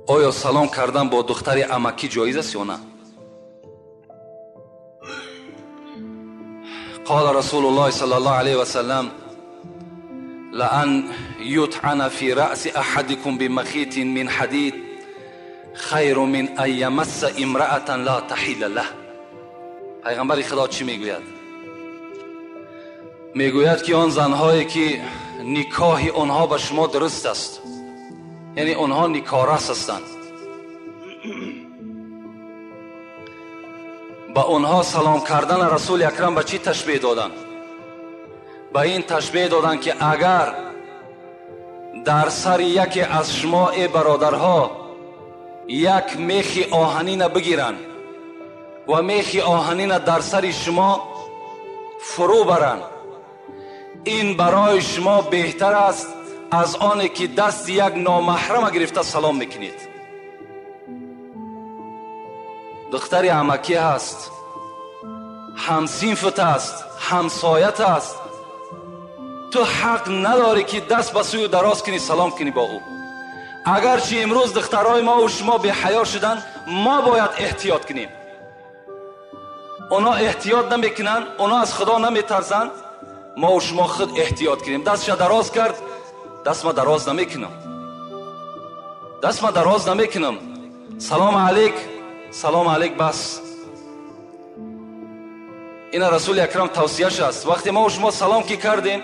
Оё салом кардан бо духтари амакӣ ҷоиз аст ё на? Қол Расулуллоҳ саллаллоҳу алайҳи васаллам: لأن يطعن في رأس أحدكم بمخيط من حديد خير من أن يمس امرأة لا تحل له. پیغمبر خدا چی میگوید؟ میگوید که آن زنهایی که نکاح آنها به شما درست است، یعنی آنها نکارس هستند، به آنها سلام کردن رسول اکرم به چی تشبیه دادند؟ به این تشبیه دادند که اگر در سر یکی از شما ای برادرها یک میخ آهنین بگیرند و میخ آهنین در سر شما فرو برند، این برای شما بهتر است از آن که دست یک نامحرم گرفته سلام میکنید. دختر عمکی هست، همصنفت است، همسایت است، تو حق نداری که دست به سوی دراز کنی سلام کنی با او. اگرچه امروز دخترای ما و شما بی حیا شدن، ما باید احتیاط کنیم. اونا احتیاط نمیکنن، اونا از خدا نمیترسن، ما و شما خود احتیاط کنیم. دستش دراز کرد، دست ما دراز نمیکنم، دست ما دراز نمیکنم، سلام علیک، سلام علیک، بس. این رسول اکرم توصیه‌اش است. وقتی ما و شما سلام کی کردیم،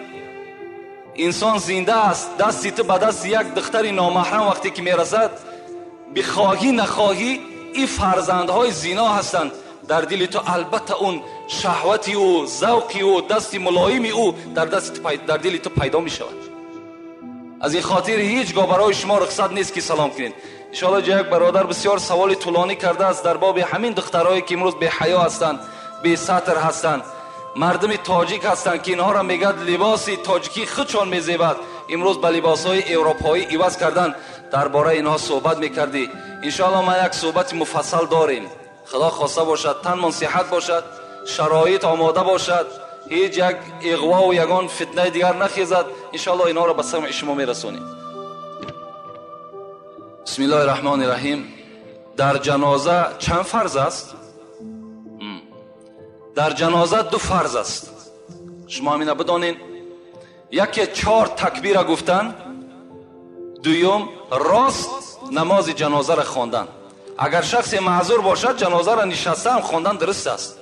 انسان زنده است، دستی تو به دست یک دختر نامحرم وقتی که میرسد، بخواهی نخواهی این فرزندهای زینا هستند در دل تو، البته اون شهوتی او، ذوقی او، دست ملایمی او در دل تو پیدا می شود. از این خاطر هیچگاه برای شما رخصت نیست که سلام کنید. انشاءالله یک برادر بسیار سوال طولانی کرده است در باب همین دخترایی که امروز بی حیا هستند، بی ستر هستند، مردم تاجیک هستند که اینها را میگد لباس تاجیکی خودشان میزیبد، امروز به لباسهای اروپایی عوض کردن. درباره اینها صحبت میکردی. انشاءالله ما یک صحبت مفصل داریم. خدا خواسته باشد تنمان صحت باشد، شرایط آماده باشد، هیچ یک اغوا و یگان فتنه دیگر نخیزد، انشاءالله اینها را به سمع شما میرسونیم. بسم الله الرحمن الرحیم. در جنازه چند فرض است؟ در جنازه دو فرض است، شما همینه بدانین. یکی 4 تکبیر گفتن، دویم راست نماز جنازه را خواندن. اگر شخص معذور باشد جنازه را نشسته هم خواندن درست است.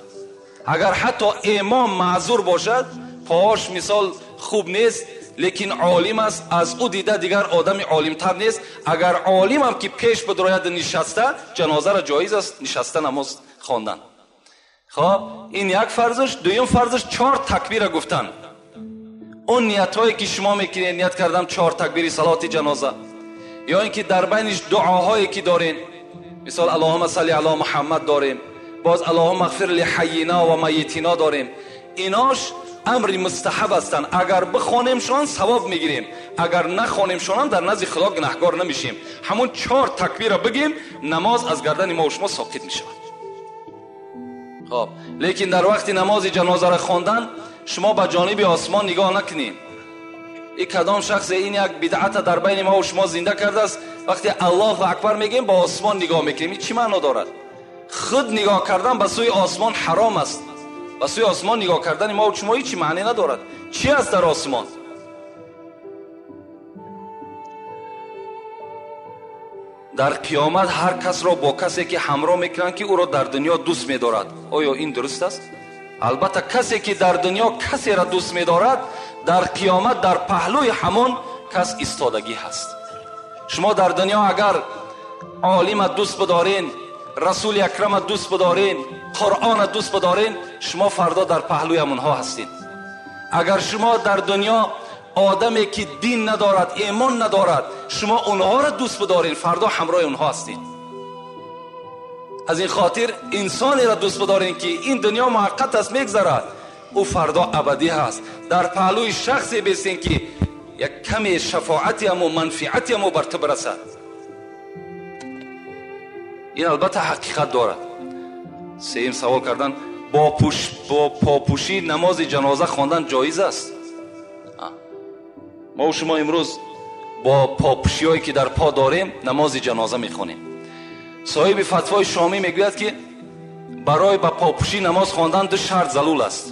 اگر حتی امام معذور باشد، پاهاش مثال خوب نیست لیکن عالم است، از او دیده دیگر آدم عالمتر نیست، اگر عالم هم که پیش بدراید نشسته، جنازه را جایز است نشسته نماز خواندن. خب این یک فرضش. دویم فرضش 4 تکبیر گفتن. اون نیت هایی که شما میکنید، نیت کردم 4 تکبیر صلات جنازه، یا اینکه در بینش دعاهایی که دارین، مثال اللهم صل علی محمد داریم، باز اللهم اغفر لحینا و میتینا داریم، ایناش امر مستحب هستند. اگر بخوانیمشان ثواب میگیریم، اگر نخوانیمشان در نزد خدا گناهگار نمیشیم. همون 4 تکبیر را بگیم، نماز از گردن ما و شما ساقط میشود. خب لیکن در وقت نماز جنازه را خواندن شما به جانب آسمان نگاه نکنید. این کدام شخص این یک بدعت در بین ما و شما زنده کرده است. وقتی الله اکبر میگیم با آسمان نگاه میکنیم، این چی معنا دارد؟ خود نگاه کردن به سوی آسمان حرام است. به سوی آسمان نگاه کردن ما و شما هیچ معنی ندارد. چی است در آسمان؟ در قیامت هر کس را با کسی که همراه میکنند که او را در دنیا دوست میدارد. آیا این درست است؟ البته کسی که در دنیا کسی را دوست میدارد، در قیامت در پهلوی همان کس ایستادگی هست. شما در دنیا اگر عالم دوست بدارین، رسول اکرم دوست بدارین، قرآن دوست بدارین، شما فردا در پهلوی همونها هستین. اگر شما در دنیا آدمی که دین ندارد، ایمان ندارد، شما اونها را دوست بدارین، فردا همراه اونها هستین. از این خاطر انسانی را دوست بدارین که این دنیا موقت است، میگذرد، او فردا ابدی هست. در پهلوی شخصی بیستین که یک کمی شفاعتی هم و منفعتی هم بر تو برسد. این البته حقیقت دارد. سیم سوال کردن با پاپوشی نماز جنازه خواندن جایز است؟ Мо шумо имрӯз бо попӯшиҳое ки дар по дорем намози ҷаноза мехонем. Соҳиби фатвои шомӣ мегӯяд ки барои ба попӯшӣ намоз хондан ду шарт залул аст.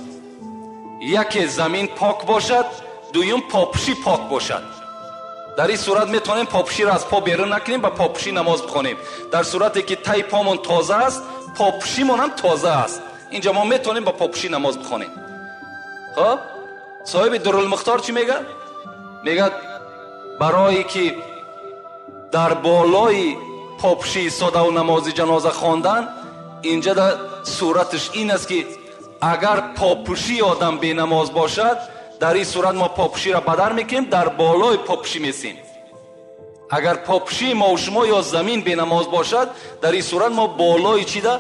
Яке замин пок бошад, дуюм попӯшӣ пок бошад. Дар ин сурат метавонем попӯширо аз по берун накунем, ба попӯшӣ намоз бихонем. Дар сурате ки таи помон тоза аст, попӯшимон ҳам тоза аст, инҷа мо метавонем ба попӯшӣ намоз бихонем. Хоб, соҳиби Дурулмухтор чӣ мегӯяд? Мегӯяд барое ки дар болои попӯшӣ истодаву намози ҷаноза хондан, инҷа дар сураташ ин аст ки агар попӯшии одам бенамоз бошад, дар ин сурат мо попӯширо бадар мекунем, дар болои попӯшӣ месем. Агар попӯшии мо шумо ё замин бенамоз бошад, дар ин сурат мо болои чида?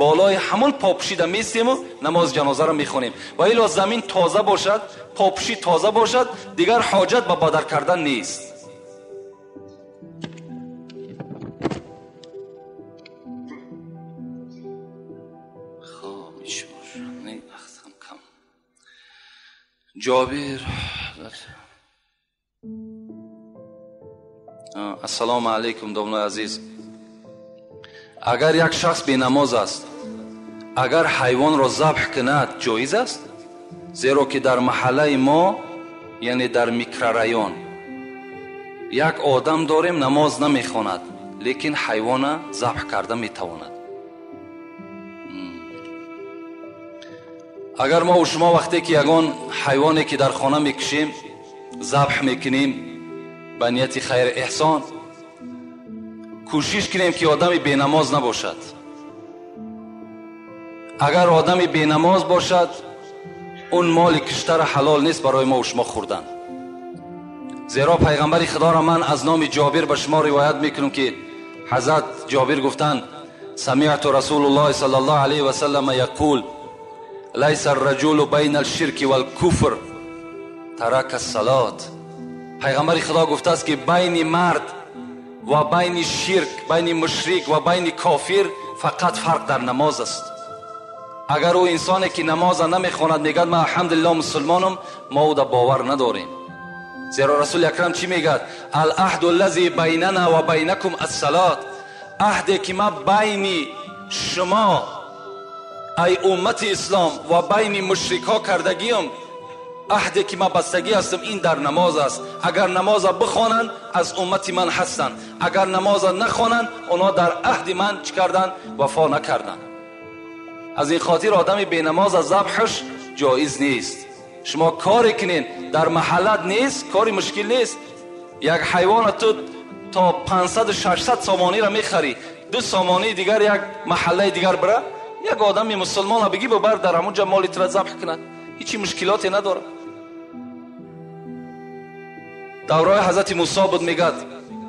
Болои ҳамон попӯшида месему намози ҷанозаро мехонем. Ва ило замин тоза бошад, попӯшӣ тоза бошад, дигар ҳоҷат ба бадар кардан нест. Ҷобир, ассалому алайкум домлои азиз. Агар як шахс бенамоз аст, агар ҳайвонро забҳ кунад ҷоиз аст? Зеро ки дар маҳаллаи мо, яъне дар микрорайон, як одам дорем намоз намехонад, лекин ҳайвона забҳ карда метавонад. Агар мо шумо вақте ки ягон ҳайвоне ки дар хона мекушем забҳ мекунем ба нияти хайр эҳсон, кӯшиш кунем ки одами бенамоз набошад. Агар одами бенамоз бошад, он моли киштара ҳалол нест барои мо шумо хӯрдан. Зеро пайғамбари худоро ман аз номи Ҷобир ба шумо ривоят мекунам ки ҳазрат Ҷобир гуфтанд: самиъту расулуллоҳи саллаллоҳу алайҳи васаллама яқул лайса арраҷулу байна алширки валкуфр тарака ассалот. Пайғамбари худо гуфтааст ки байни мард ва байни ширк, байни мушрик ва байни кофир фақат фарқ дар намоз аст. Агар ӯ инсоне ки намоза намехонад мегӯяд ман алҳамдулиллоҳ мусулмонам, мо ӯ да бовар надорем. Зеро расули акрам чӣ мегӯяд? Алаҳду аллази байнана ва байнакум ассалот. Аҳде ки ман байни шумо ай уммати ислом ва байни мушрикҳо кардагиам, аҳде ки ман бастагӣ ҳастам, ин дар намоз аст. Агар намоза бихонанд аз уммати ман ҳастанд, агар намоза нахонанд онҳо дар аҳди ман чӣ карданд? Вафо накарданд. Аз ин хотир одами бенамоз аз забҳаш ҷоиз нест. Шумо коре кунед дар маҳаллат нест, кори мушкил нест. Як ҳайвона ту то 500-600 сомониро мехарӣ, 2 сомонии дигар як маҳаллаи дигар бира, як одами мусулмона бигӣ бибар дар ҳамонҷа моли тура забҳ кунад, ҳечи мушкилоте надорад. Давраи ҳазрати Мусо буд, мегӯяд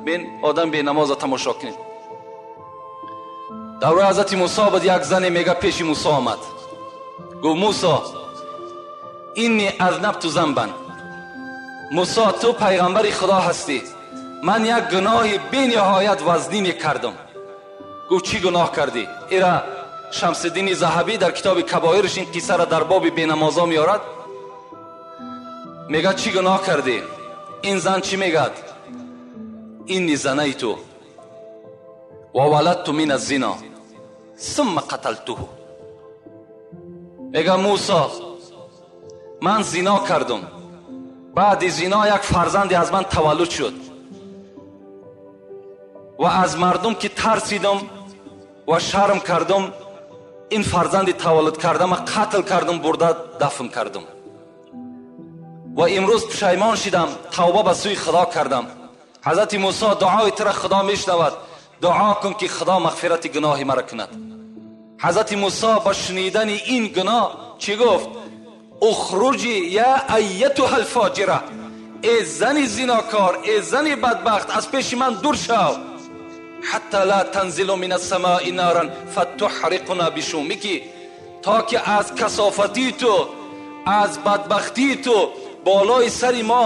бин одам бенамоза тамошо кунед. Давраи ҳазрати Мусо буд, як зане мега пеши Мусо омад, гуфт: Мусо, инни азнабту занбан. Мусо, ту пайғамбари Худо ҳастӣ, ман як гуноҳи бениҳоят вазнине кардам. Гуфт: чӣ гуноҳ кардӣ? Ира Шамсиддини Заҳабӣ дар китоби Кабоирш ин қиссаро дар боби бенамозо меорад. Мегӯяд: чӣ гуноҳ кардӣ? Ин зан чӣ мегӯяд? Инни занайту ва валадту мин аззино сумма қаталтуҳу. Мегӯяд: Мусо, ман зино кардам, баъди зино як фарзанде аз ман таваллуд шуд ва аз мардум ки тарсидам ва шарм кардам, ин фарзанди таваллуд кардама қатл кардам, бурда дафн кардам ва имрӯз пушаймон шидам, тавба ба сӯи Худо кардам. Ҳазрати Мусо, дуои тура Худо мешунавад, дуо кун ки Худо мағфирати гуноҳи маро кунад. Ҳазрати Мусо ба шунидани ин гуноҳ чӣ гуфт? Ухруҷи я айятуҳа алфоҷира, эй зани зинокор, эй зани бадбахт, аз пеши ман дур шав. Ҳатта ла танзилу мин ассамои наран фатуҳриқуна бишумики, то ки аз касофатии ту, аз бадбахтии ту болои сари мо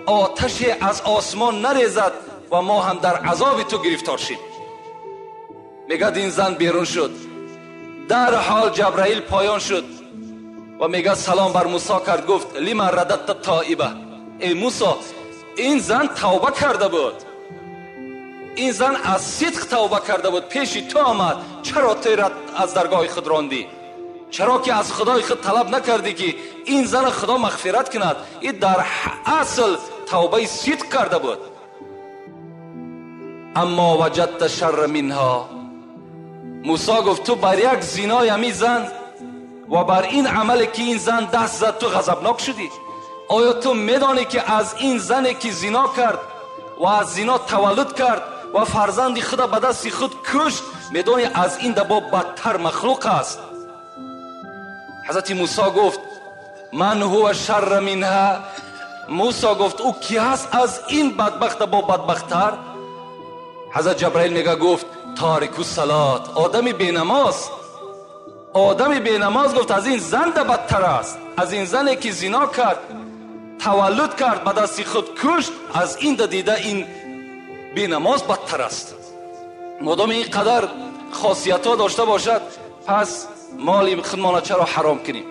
оташе аз осмон нарезад ва мо ҳам дар азоби ту гирифтор шем. Мегӯяд ин зан берун шуд. Дарҳол Ҷабраил поён шуд ва мегӯяд салом бар Мусо кард, гуфт: лима радатта тоиба, эй Мусо, ин зан тавба карда буд, ин зан аз сидқ тавба карда буд, пеши ту омад, чаро туро аз даргоҳи худ рондӣ? Чаро ки аз худои худ талаб накардӣ ки ин зана худо мағфират кунад? Ин дар асл тавбаи сидқ карда буд. Аммо ваҷадта шарра минҳо. Мусо гуфт ту бар як зинои ҳамин зан ва бар ин амале ки ин зан даст зад ту ғазабнок шудӣ. Оё ту медонӣ ки аз ин зане ки зино кард ва аз зино таваллуд кард ва фарзанди худа ба дасти худ кушт, медонӣ аз ин дабо бадтар махлуқ аст? Ҳазрати Мусо гуфт ман ҳува шарра минҳа. Мусо гуфт ӯ ки ҳаст аз ин бадбахта бо бадбахттар? Ҳазрат Ҷабраил мега гуфт тарику салот, одами бенамоз. Одами бенамоз гуфт аз ин зан да бадтар аст, аз ин зане ки зино кард, таваллуд кард, ба дасти худ кушт, аз ин да дида ин бенамоз бадтар аст. Модоми ин қадар хосиятҳо дошта бошад, пас моли худмона чаро ҳаром кунем?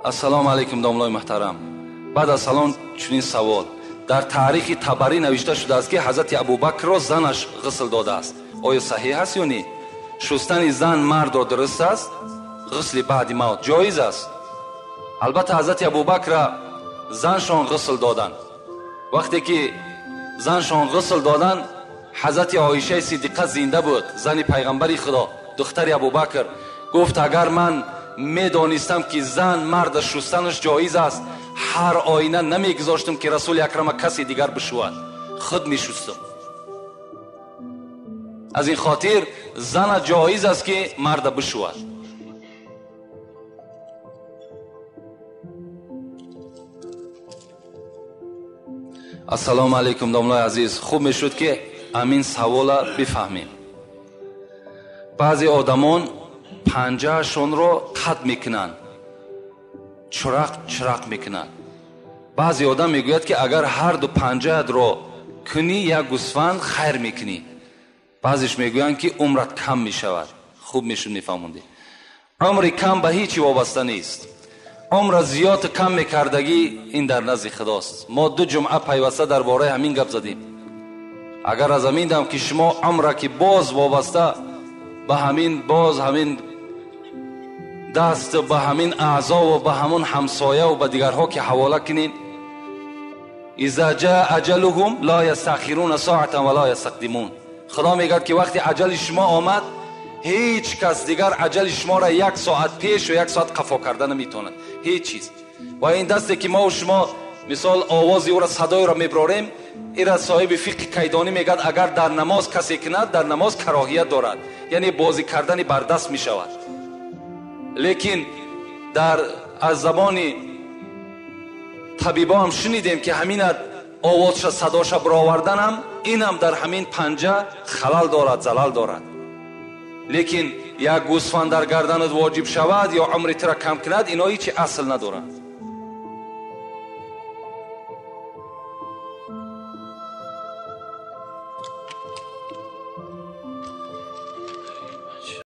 Ассалому алайкум домлои муҳтарам. Баъд аз салом чунин савол: дар таърихи Табарӣ навишта шудааст ки ҳазрати Абубакрро занаш ғусл додааст. Оё саҳиҳ аст ё не? Шустани зан мардро дуруст аст? Ғусли баъди мавт ҷоиз аст? Албатта ҳазрати Абубакрра заншон ғусл доданд. Вақте ки заншон ғусл доданд, ҳазрати Оишаи Сиддиқа зинда буд, зани пайғамбари Худо, духтари Абубакр. Гуфт агар ман медонистам ки зан марда шустанаш ҷоиз аст, ҳар оина намегузоштам ки Расули Акрама касе дигар бишӯяд, худ мешустам. Аз ин хотир зана ҷоиз аст ки марда бишӯяд. Ассалому алайкум домлои азиз. Хуб мешуд ки амин савола бифаҳмем. Баъзе одамон панҷаашонро қат мекунанд, чирақ чирақ мекунанд. Баъзе одам мегӯяд ки агар ҳар ду панҷаатро кунӣ як гӯсфанд хайр мекунӣ. Баъзеш мегӯянд ки умрат кам мешавад. Хуб мешуд мефаҳмондӣ. Умри кам ба ҳеҷ вобаста нест. Умра зиёд кам мекардагӣ ин дар назди Худост. Мо ду ҷумъа пайваста дар бораи ҳамин гап задем. Агар аз ҳамин дам ки шумо умра ки боз вобаста ба ҳамин, боз ҳамин даст, ба ҳамин аъзо ва ба ҳамон ҳамсоя ва ба дигарҳо ки ҳавола кунед, иза ҷаа аҷалуҳум ла ястаъхируна соатан ва ла ястақдимун. Худо мегӯяд ки вақте аҷали шумо омад, ҳеҷ кас дигар аҷали шуморо як соат пеш ё як соат қафо карда наметавонад. Ҳеҷ чиз. Ва ин дасте ки мо шумо мисол овози ӯро, садои ӯро мебарорем, ира соҳиби фиқҳи кайдонӣ мегӯяд агар дар намоз касе кунад, дар намоз кароҳият дорад, яъне бозӣ кардани бардаст мешавад. Лекин дар аз забони табибо ҳам шунидем ки ҳаминат овозша, садоша бароварданам, инам дар ҳамин панҷа халал дорад, залал дорад. Лекин як гӯсфанд дар гарданат воҷиб шавад ё умри тура кам кунад, ино ҳеҷ асл надорад.